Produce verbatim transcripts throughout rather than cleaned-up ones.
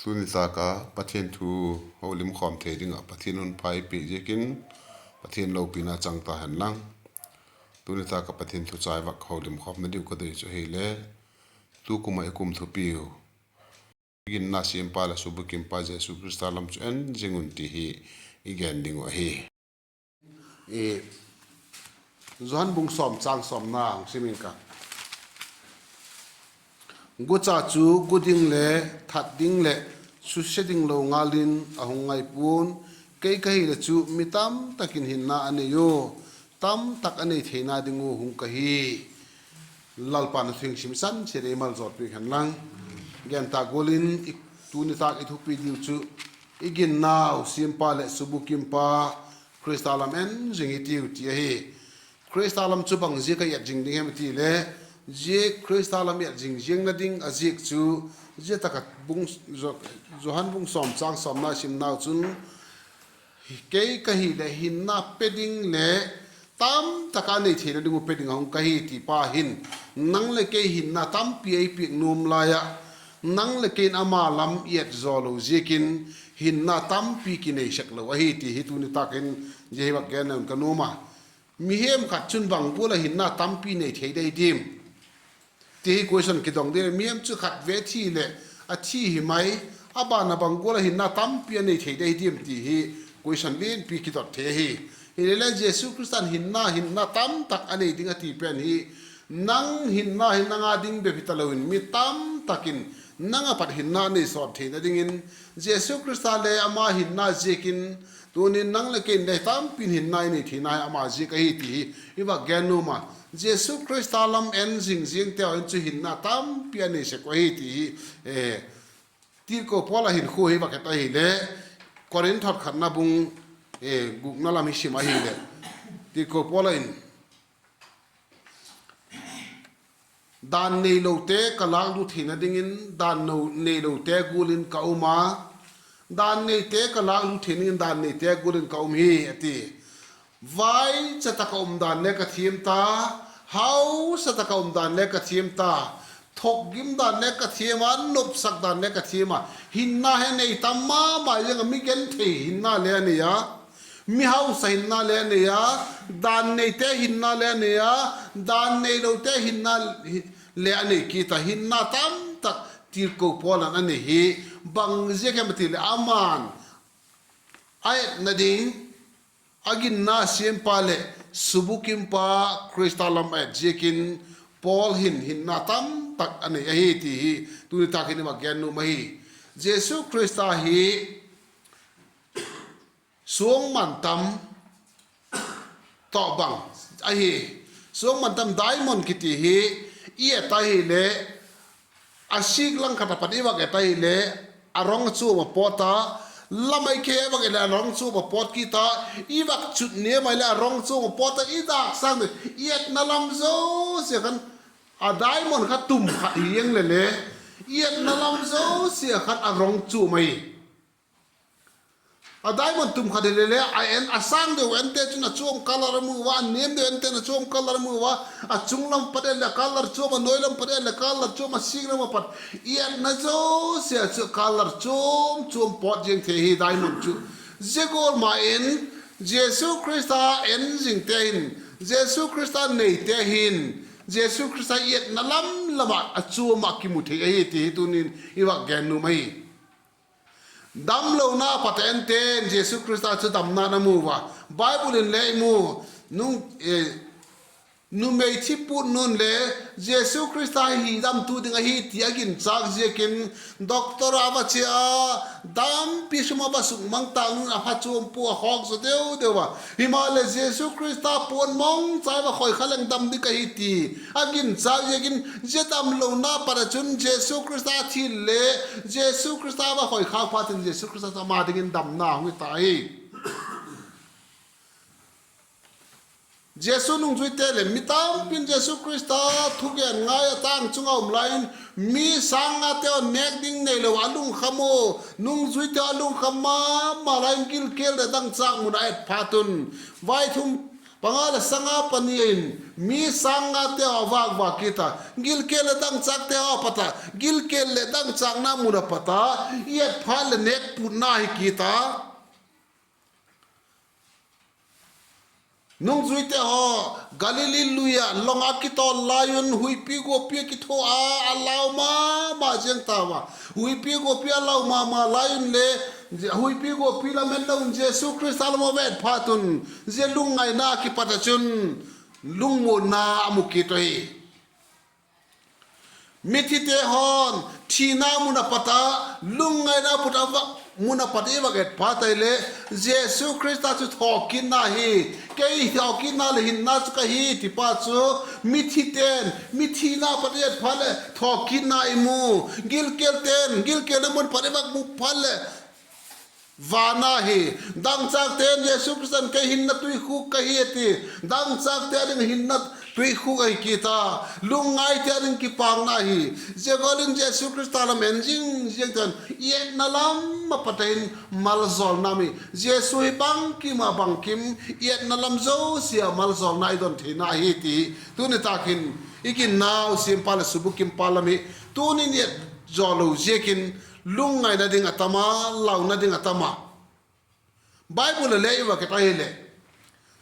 Tuni tâk a Pathian thu holimkhawm thei ding ah Pathian hun pha i piak ziakin Pathian lopina chang ta hen lang. Tuni tâk a Pathian thu chai vak holimkhawmna diu ka doi chu ahile, tukum ah i kum thupiu, i ginna siampa leh subukimpa Jesu Khrista lam chu en zing un ti hi i gen ding uh ahi. Johan bung sawm châng sawmna hung sim ing ka. Gucha chu gu ding le that ding leh suse ding lo ngal in a hung ngai pua'n; kei ka hileh chu mi tamtak in hinna a nei ua, tamtak a nei theina ding ua hung ka hi. Lalpa'n a thu hing sim san chiat ei maljawl piak hen lang. Gen ta gual in, tuni tâk i thupi diu chu, i ginnau siampa leh subukimpa Khrista lam en zing hitiu ti ahi. Khrista lam chu bang ziak a et zing ding hem i ti le, zia Khrista lam et zing ziangna ding a ziak chu, zia tak ah Johan bung sawm châng sawmna i simnau chun, kei ka hileh hinna pe ding le tamtak a nei theina ding uh pe ding a hung ka hi ti pa hin, nang leh kei hinna tampi ei piak nuam lai ah, nang leh kei in ama lam i et zaw lo ziakin hinna tampi kinei sek lo ahi ti hi tuni tâk in zia hi vak gen un ka nuam a. Mihem khat chun bang gual ah hinna tampi nei thei dei diam ti hi question kidong ding. Mihem chu khat ve thi leh a thi hi mai, a ban ah bang gual ah hinna tampi a nei thei dei diam ti hi question lianpi kidot thei ahi. Hilele Jesu Khrista'n hinna, hinna tamtak a nei ding a ti pen hi, nang hinna hi nang a ding bep hi talo in mi tamtak in nang ah pat hinna nei sawt theina dingin, Jesu Khrista le ama hinna ziakin, tunin nang leh kei in le tampi'n hinna i nei theina hi ama ziak ahi ti hi i vak gen nuam a. Jesu Khrista lam en zing ziangte haw in chu hinna tampi a nei sek uh ahi ti hi Tirko Paul a hinkhua hi vak et ahile, Korinth hot khatna bung gukna lam hi sim ahileh, Tirko Paul in, dan neilote ka lâklut theina dingin dan neilote gual in ka um a, dan neite ka lâklut theina dingin dan neite gual in ka um hi, a ti. Vaicha tak a um dan le ka thiam ta, hausa tak a um dan le ka thiam ta, thokgim dan le ka thiam a, nopsak dan le ka thiam a, hinna he nei tam ma ma ziang a, mi genthei hinna le a nei a, mi hausa hinna le a nei a, dan neite hinna le a nei a, dan neilote hinna le a nei kit a, hinna tamtak Tirko Paul in a nei hi. Bang ziak hem a ti leh, ama'n a etna ding, a ginna siampa leh subukimpa Khrista lam a et ziakin Paul hin hinna tamtak a nei ahi ti hi tuni tâk in i vak gen nuam ahi. Jesu Khrista hi suang man tam tawh bang ahi. Suang man tam diamond kiti hi i et ahile, a sik lang khat a pat i vak et ahile, a rong chuam a pawt a, lamai khe vak et leh a rong chuam a pawt kit a, i vak chut ni mai leh a rong chuam a pawt a, i dâk sâng deu, i etna lam zosia khan, a diamond kha tum khat hi eng le le, i etna lam zosia khan a rong chuam ahi. A diamond tum khat hile le, a en a sâng deu ente chun a chuam color a mu a, a nêm deu ente a chuam color a mu a, a chung lam pat en leh a color chuam, a nuai lam pat en leh color chuam, a sik lam a pat, i etna zosia chu color chuam chuam pawt ziang thei hi diamond chu. Zia gual ma in, Jesu Khrista en zingte hin, Jesu Khrista neite hin, Jesu Khrista i etna lam lam ah a chuam ah kimu thei ahi ti hi tunin i vak gen nuam ahi. Damlona pat a ente'n Jesu Khrista chu damna'n a mu a. Bible in le i mu, numei thi put nu'n le Jesu Khrista hi damtu ding ahi ti a ginchâk ziakin doctor a va chia a, dampi sum a va sukmang tâk nu'n a pha chuam pua a, khawk zaw deu deu a. Himaleh Jesu Khrista puan mawngchai va khoi kha leng dam ding ka hi ti a ginchâk ziakin zia damlona pat ah chun Jesu Khrista thil le Jesu Khrista va khoi khâk phatin Jesu Khrista chu ama dingin damna hung hi ta hi. Jesu nungzuite leh mi tampi'n Jesu Khrista thugen ngai a, tâng chung a um lai in, mi sâng ngate haw nêk ding neilo a lungkham u, nungzuite haw a lungkham ma ma lai in, gilkial leh dangchâk mun a et phat un, vaithum Panga leh sanga pani in mi sâng ngate haw vâk va kit a, gilkial leh dangchâkte haw pat a, gilkial leh dangchâkna mun a pat a, i et phat leh nêkputna hi kit a. Nungzuite haw Galili lui ah long ah kitawl lai un huipi guapi a kithua a, a lau ma ma ziang tau a. Huipi guapi a lau ma ma lai un le, huipi guapi lam en lo un Jesu Khrista lam a va et phat un, zia lungngaina kipat ah chun lungmuanna a mu kit ahi. Mithite haw'n thina mun a pat a, lungngaina put a vak mun a pat i vak et phat ahileh, Jesu Khrista chu thawkitna hi, kei thawkitna leh hinna chu ka hi tipa chu, mithite'n mi thina pat i et phat leh thawkitna i mu, gilkialte'n gilkialna mun pat i vak mu phat leh vâna hi. Dangchâkte'n Jesu Khrista'n kei hinna tuikhuk ka hi a ti, dangchâkte â ding hinna tuikhuk ahi kit a, lungngaite â ding kipâkna hi. Zia gual in Jesu Khrista lam en zing ziangte'n i etna lam a pat a hin maljawlna mi, Jesu hi bangkim ah bangkim, i etna lam zosia ah maljawlna i don theina ahi ti tuni tâk hin i ginnau siampa leh subukimpa lam hi tuni'n i et zaw lo ziakin lungngaina ding a tam a, launa ding a tam a. Bible a le i va et ahileh,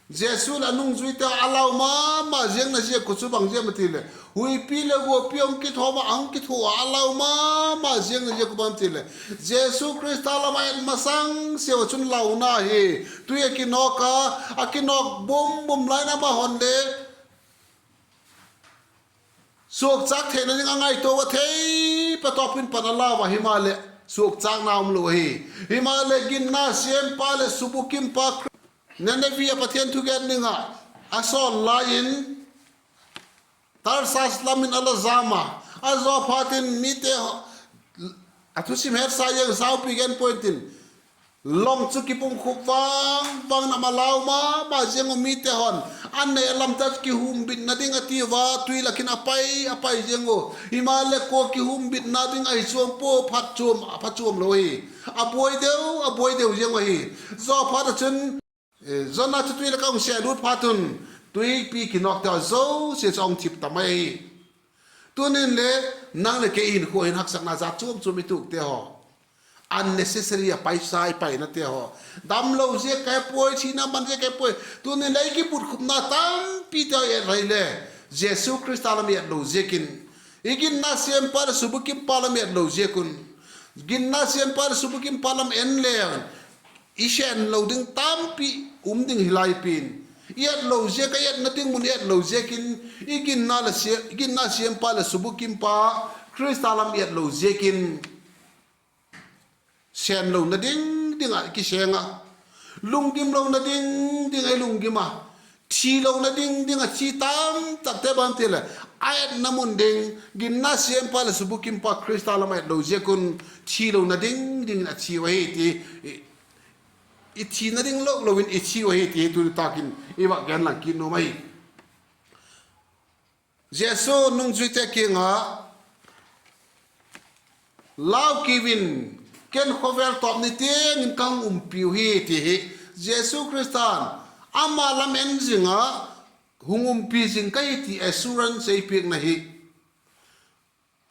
Jesu leh a nungzuite a lau ma ma ziangna ziak uh chu bang ziak em ti leh, huipi leh guapi hung kithawm ah, hung kithua a, a lau ma ma ziangna ziak uh bang em ti leh, Jesu Khrista lam a et masang sia ah chun launa hi. Tui a kinawk a, a kinawk bum bum lai in ama hon le suakchâk theina ding a ngaitua a, thei patawp in pan a lau a, himaleh suakchâkna um lo ahi. Himaleh ginna siampa leh subukimpa Khri-, Ninevi ah Pathian thugen ding ah a sawl lai in Tarsas lam in a la jam a, a zaw phat in mite, a thusim hetsa ziang saupi gen puai intin, long chu kipumkhup vang vang in ama lau ma ma ziang uh, mite hon a nei a lamte chu kihumbitna ding a tiu a, tui lak in a pai a pai ziang uh. Himaleh kua kihumbitna ding ahi chuam pua, phat chuam, a phat chuam lo hi. A buai deu, a buai deu ziang uh ahi. Zaw phat ah chun, Jona chu tui lak ah hung sêlût phat un, tuipi kinawkte haw zosia chu a hung thip ta mai ahi. Tuni'n le nang leh kei hinkhua hin haksatna jat chuam chuam i tuakte haw, unnecessary a paisa i painate haw, damlo ziak ka he puai, thina man ziak ka he puai, tuni'n le i kibutkhupna tampite haw i et ahileh, Jesu Khrista lam i et lo ziakin, i ginna siampa leh subukimpa lam i et lo ziak un, ginna siampa leh subukimpa lam en le i sênlo ding tampi um ding hi lai pi'n, i etlo ziak a, i etna ding mun i etlo ziakin, i ginna siampa leh subukimpa Khrista lam i etlo ziakin, sênlona ding ding ah kisêng a, lunggimlona ding ding ah i lunggim a, thilona ding ding ah thi tamtakte bang ti leh, a etna mun ding, ginna siampa leh subukimpa Khrista lam a etlo ziak un, thilona ding dingin a thiu ahi ti, i thina ding lo lo in i thiu ahi ti tuni tâk in i vak gen lang kit nuam ahi. Jesu nungzuite kiang ah, Lau kiu in, ken khawvel tawp ni tiang in ka hung umpiu hi, ti hi Jesu Khrista'n ama lam en zing ah, hung umpi zing ka hi ti assurance ei piakna hi.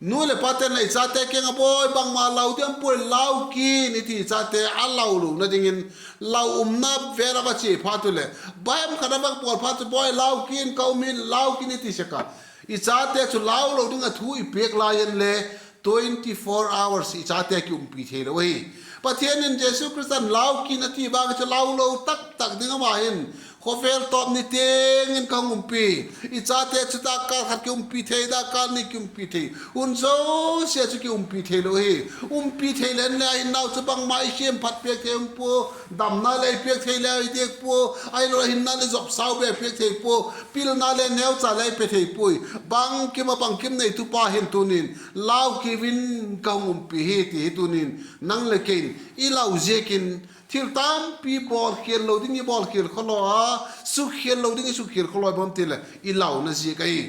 Nu leh pate'n i chate kiang ah, Bawi, bangma lau diam puai, lau kiu in, i ti chate a lau lona dingin, lau umna vêl ah va chia phat u leh, bang khat a va bawl phat chu, Bawi, lau kiu in, ka um in, lau kiu in, i ti sek a, i chate chu lau lo ding a thu i piak lai in le, twenty four hours i chate kiumpi theilo ahi. Pathian in Jesu Khrista'n lau kiu in a ti bang chu lau lo tak tak ding ama hin, khawvel tawp ni tiang in ka hung umpi, i chate chu dakkal khat kiumpi thei, dakkal ni kiumpi thei, hun zosia chu kiumpi theilo hi. Umpi thei leng le a hinnau chu bangma i siam phat piak thei um pua, damna le i piak thei le i diak pua, ahilo a hinna le zopsau be piak thei pua, pilna le neucha le i pe thei puai. Bangkim ah bangkim neitupa hin tuni'n, Lau kiu in, ka hung umpi hi, ti hi tuni'n nang leh kei'n i lau ziakin, thil tampi bawlkhial lo ding i bawlkhial khawlaw a, sukkhial lo ding i sukkhial khawlaw bawm ti leh i launa ziak ahi.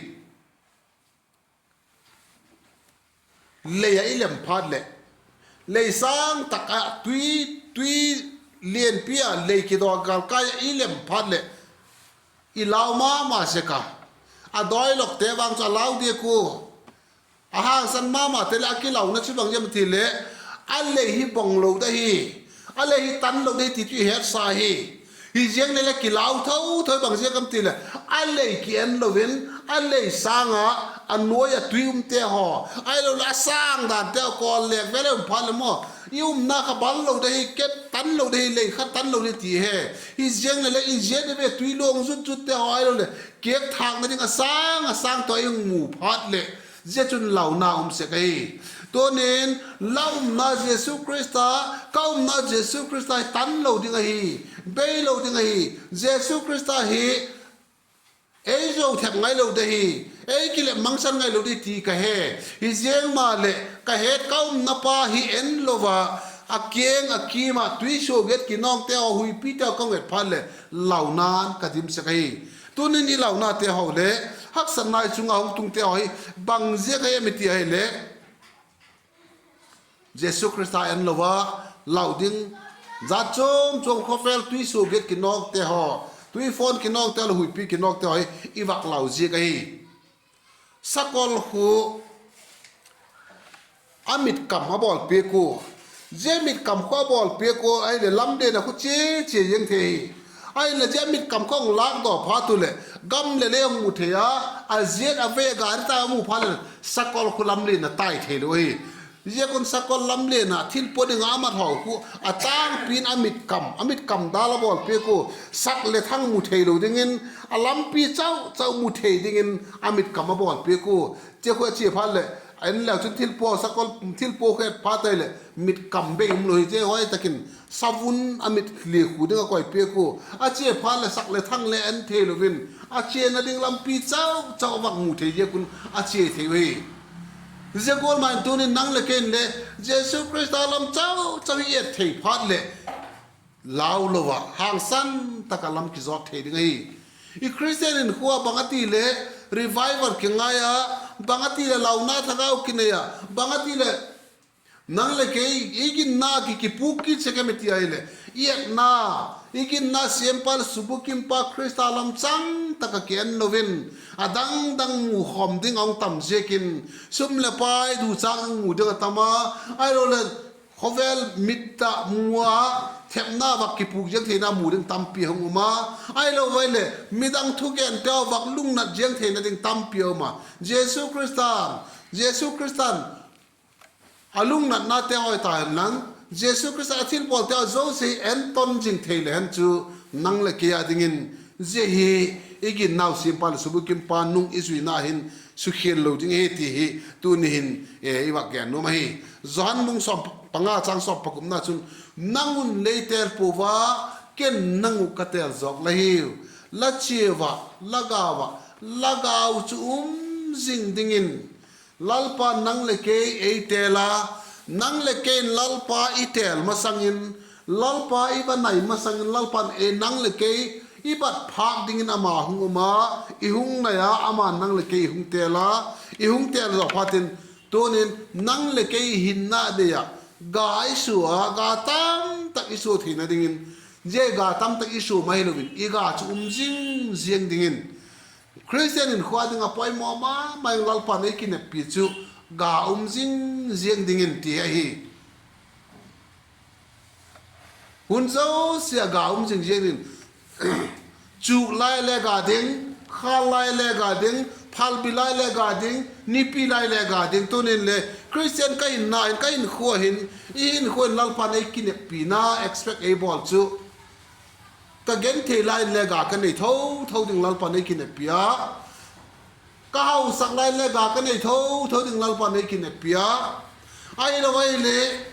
Lei ah i lem phat leh, lei sâng tak ah tui, tui lianpi ah lei kidaw gâlkâi ah i lem phat leh, I lau ma ma sek a, a dawilokte vang chu a lau diak ua, a hangsan ma mate leh a kilauna chu bang ziak em ti leh, a lei hi bawng lo da hi, a lei hi tan lo da hi ti chu i hetsa hi. Hiziang leh leh kilau tho tho, bang ziak em ti leh, a lei ki en lo in, a lei sâng a, a nuai ah tui umte haw, ahiloleh a sâng dante haw, kawl lêk vêl a um phat leh maw, i umna kha bal lo da hi, kep tan lo da hi, lei kha tan lo da hi ti he. Hiziang leh leh i ziat a ve tui luang zut zutte haw, ahiloleh kiak thâkna ding a sâng a sâng tawh i hung mu phat leh, zia chun launa um sek ahi. Tunin, la umna Jesu Khrista, ka umna Jesu Khrista hi tan lo ding ahi, bei lo ding ahi. Jesu Khrista hi ei zo thep ngailo da hi, ei kilep mangsan ngailo di ti ka he. Hiziang maleh ka het ka umna pa hi en lo a, a kiang a kim ah tuisuagiat kinawngte haw, huipite haw ka hung et phat leh, launa'n ka dim sek ahi. Tunin i launate haw leh, haksatna i chung ah hung tungte haw hi, bang ziak ahi em i ti ahileh, Jesu Khrista en lo a lau ding, jat chuam chuam, khawvel tuisuagiat kinawngte haw, tuifawn kinawngte haw leh huipi kinawngte haw hi i vak lau ziak ahi. Sakol khu a mitkam a bawlpiak ua, zia mitkam khu a bawlpiak ua ahileh lamlen ah khu chia chia ziang thei hi. Ahinla zia mitkam khu a hung lâkdaw phat u leh, gam leh lei hung mu thei a, a ziat a vei a gari tai a mu phat leh, sakol khu lamlen ah tai theilo ahi. Ziakun sakol lamlen ah thil pua ding a a mat haw khu a tângpi in a mitkam, a mitkam dâl a bawlpiak ua, sak leh thang mu theilo dingin, a lampi chau chau mu thei dingin a mitkam a bawlpiak ua. Zia khu a chia phat leh, a en leu chun thil pua, sakol thil pua khu et phat ahileh mitkam bei umlo hi, zia hoi tak in savun a mit liakhu ding a koipiak ua. A chia phat leh sak leh thang le en theilo in, a chiana ding lampi chau chau a vak mu thei ziakun a chia thei uhi. Zia gual ma in tunin nang leh kei in le Jesu Khrista lam chau chau i et thei phat leh, lau lo ah hangsan tak ah lam kizawt thei ding ahi. I Christian hinkhua ah bang a ti leh revival kingai a, bang a ti leh launa thagau kinei a, bang a ti leh nang leh kei i ginna ki, kipûk kit sek em i ti ahileh, i etna, i ginna siampa leh subukimpa Khrista lam chang tak ah ki en lo in, a dang dang mu khawm ding a hung tam ziakin, sum leh pai duchâk mu ding a tam a, ahiloleh khawvel mit ah mu a, thepna vak kipûk ziang theina mu ding tampi a hung um a, ahilo vai leh midang thugenteu vak lungnat ziang theina ding tampi a um a. Jesu Khrista'n, Jesu Khrista'n a lungnatnate hoi ta hen lang, Jesu Khrista a thilbawlte haw zosia hi en ton zing thei le hen chu, nang leh kei a dingin zia hi i ginnau siampa leh subukimpa nung i zuina hin sukhial lo ding ahi ti hi tuni hin i vak gen nuam ahi. Johan bung sawm panga chang sawm pagupna chun, nang un lei têl pua a, ken nang uh ka têl zawk la hiu. La chiau ah, la gau ah, la gau chu um zing dingin Lalpa'n nang leh kei ei têl a, nang leh kei in Lalpa i têl masang in, Lalpa i va nai masang in Lalpa'n ei, nang leh kei i bat phâk dingin ama hung um a, i hung nai a, ama'n nang leh kei i hung têl a, i hung têl zaw phat in, tunin nang leh kei hinna dei ah ga i sua a, ga tamtak i sua theina dingin, zia ga tamtak i sua mai hilo in i ga chu um zing ziang dingin, Khristian hinkhua ding ah poimaw ma ma in Lalpa'n ei kineppi chu ga um zing ziang dingin ti ahi. Hun zosia ga um zing ziang dingin, chuk lai le ga ding, khâl lai le ga ding, phalbi lai le ga ding, nipi lai le ga ding, tunin le Khristian ka hinna in, ka hinkhua hin, i hinkhua in Lalpa'n ei kineppina expect ei bawl chu, ka genthei lai in le ga ka nei tho tho ding Lalpa'n ei kineppi a, ka hausak lai in le ga ka nei tho tho ding Lalpa'n ei kineppi a, ahilo ahileh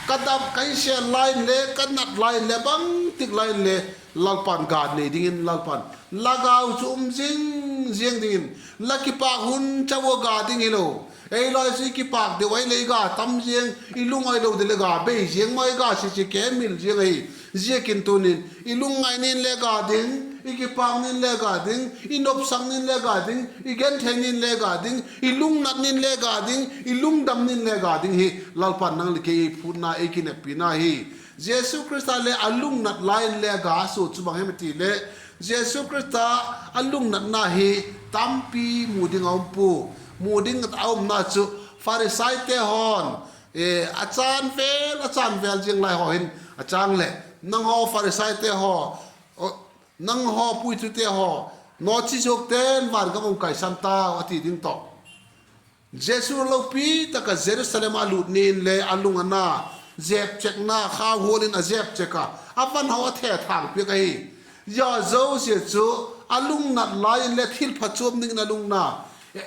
ka dap ka hisêl lai in le, ka nat lai in le, bangtik lai in le Lalpa'n ga nei dingin Lalpa'n, la gau chu um zing ziang dingin, la kipâk hun chau a ga ding hilo. Ei lai chu i kipâk deu ahileh i ga tam ziang, i lungngai lo deu leh ga bei ziang ma, i ga sia sia kemil ziang ahi. Ziakin tunin i lungngai nin le ga ding, i kipâk nin le ga ding, i nopsak nin le ga ding, i genthei nin le ga ding, i lungnat nin le ga ding, i lungdam nin le ga ding hi Lalpa'n nang leh kei ei phûtna, ei kineppina hi. Jesu Khrista le a lungnat lai in le a ga sua chu bang hem i ti le, Jesu Khrista a lungnatna hi tampi mu ding a um pua. Mu ding a umna chu Pharisaite haw'n, a chân vêl, a chân vêl ziang lai haw hin a chang leh, Nanghaw Pharisaite haw, nanghaw puitute haw, nawchizuakte'n vangam a hung kaisan tau, a ti ding tawh. Jesu lopi tak ah Jerusalem a lût ni in le a lung a na, zepchekna, khauhual in a zepchek a, a van haw a thethângpiak ahi. Zia zosia chu a lungnat lai in le thilpha chuam dingin a lungna,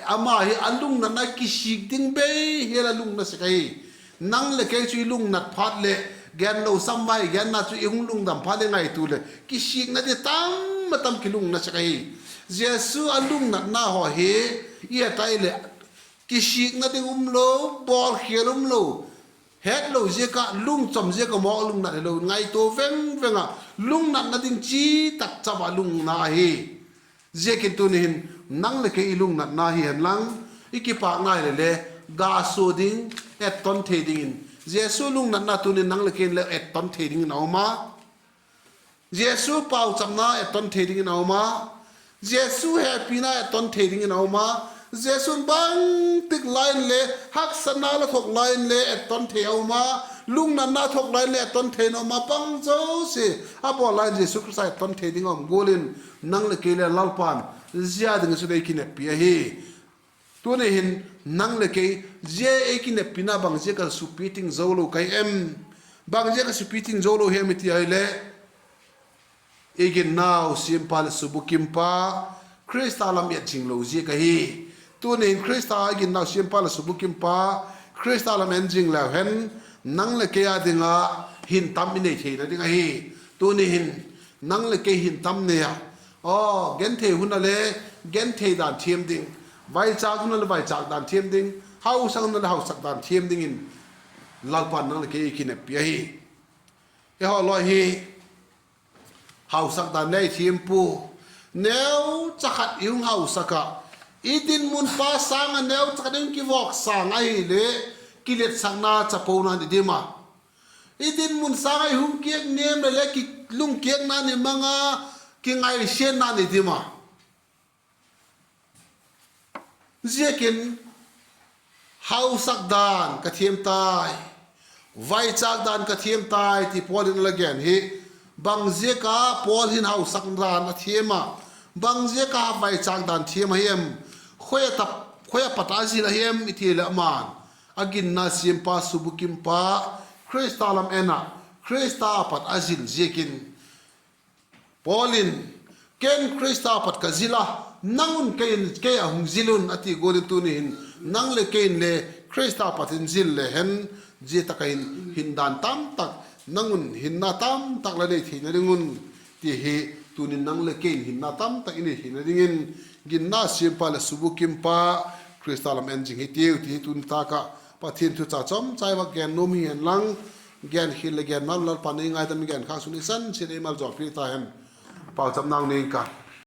ama hi a lungnatna kisik ding bei hial a lungna sek ahi. Nang leh kei chu i lungnat phat leh, genlo sam vai genna chu i hung lungdam phat leh ngaitua leh kisikna di tam a tam kilungna sek ahi. Jesu a lungnatna haw hi i et ai leh, kisikna ding umlo, bawlkhial umlo, hetlo ziak ah, lungcham ziak ah mawk lungnat hilo, ngaitua veng veng ah, lungnatna ding chi tak chau ah lungna ahi. Ziakin tuni hin, nang leh kei i lungnatna hi hen lang, i kipâkna hileh le, ga sua ding, etton thei dingin, Jesu lungnatna tuni in nang leh kei in le etton thei dingin a um a. Jesu pauchapna etton thei dingin a um a. Jesu hepina etton thei dingin a um a. Jesu'n bangtik lai in le, haksatna la thuak lai in le etton thei a um a. Lungnatna thuak lai in le etton thei in a um a, bang zosia a bawl lai in Jesu Khrista etton thei ding a um gual in, nang leh kei le Lalpa'n zia ding ah chun ei kineppi ahi. Tuni hin, nang leh kei, zia ei kineppina bang ziak a supi ting zo lo ka hi em? Bang ziak a supi ting zo lo hem i ti ahileh, i ginnau siampa leh subukimpa Khrista lam et zing lo ziak ahi. Tuni hin Khrista, i ginnau siampa leh subukimpa Khrista lam en zing leu hen, nang leh kei â ding ah hin tam i nei theina ding ahi. Tuni hin nang leh kei hin tam nei a, aw, genthei hun a le genthei dan thiam ding, vaichâk hun a le vaichâk dan thiam ding, hausak hun a le hausak dan thiam dingin Lalpa'n nang leh kei ei kineppi ahi. Eihaw lawi hi hausak dan le i thiam pua. Neucha khat i hung hausak ah, i dinmun pa sâng ah neucha khat i hung kivawk sâng ahileh, kiletsakna chapona'n i dim a. I dinmun sâng ah i hung kiak niam leh le kilungkiakna'n i mang a, kingaisiatna'n i dim a. Ziakin, hausak dan ka thiam tai, vaichâk dan ka thiam tai ti Paul in a la gen hi. Bang ziak a Paul hin hausak dan a thiam a, bang ziak a vaichâk dan thiam ahi em? Khoi a pat a zil ahi em i ti leh, ama'n a ginna siampa subukimpa Khrista lam en ah, Khrista a pat a zil ziakin, Paul in, ken Khrista a pat ka zil a, nang un kei in, kei ah hung zil un, a ti gual in tuni hin, nang leh kei in le Khrista a pat in zil le hen, zia tak ah hin, hindan tamtak, nang un hinna tamtak la nei theina ding un, ti hi, tuni'n nang leh kei in hinna tamtak i nei theina dingin, ginna siampa leh subukimpa Khrista lam en zing hitiu ti hi tun tâk ah Pathian thu cha chawmcha i vak gen nuam hi hen lang, gen khial leh gen mal Lalpa'n ei ngaidam, i gen khâk sun i san chiat ei maljawl piak ta hen. Pauchapna nei ing ka.